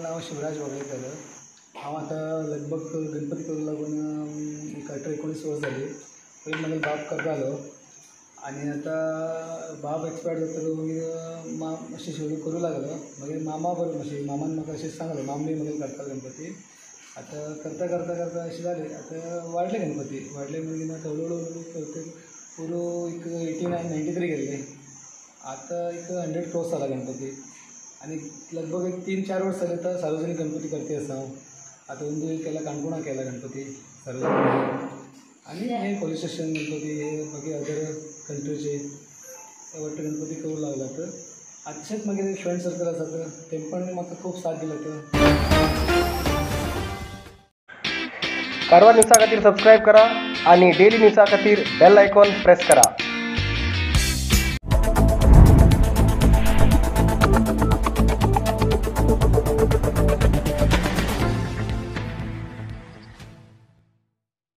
नांव शिवराज वागळेकर. हांव आतां लगभग गणपती करूंक लागून एक 18-19 वर्स जाली. पयलीं म्हजो बाब करतालो आनी आतां बाब एक्सपायर्ड जातकच मागीर मातशें शिवडी करूं लागलो. मागीर मामा बरोबर मातशें मामान म्हाका अशें सांगलें, मामी मागीर करतालो गणपती. आतां करता करता करता अशें जालें, आतां वाडले गणपती. वाडले मागीर आतां हळू हळू हळू करते पुरो एक 89-93 गेल्ले. आतां एक 100 क्रॉस जाला गणपती. आनी लगभग एक 3-4 वर्स जाले आतां सार्वजनीक गणपती करते आसा हांव. आतां अंदू केला काणकोणा केला गणपती सार्वजनीक, आनी हे पोलीस स्टेशन गणपती, हे मागीर अदर कंट्रीचे वट्ट गणपती करूंक लागला. तर आतशेंच मागीर फ्रेंड सर्कल आसा तर तें पण म्हाका खूब साथ दिला. तर कारवार न्यूजा खातीर सबस्क्रायब करा आणि डेली न्यूजा खातीर बेल आयकॉन प्रेस करा.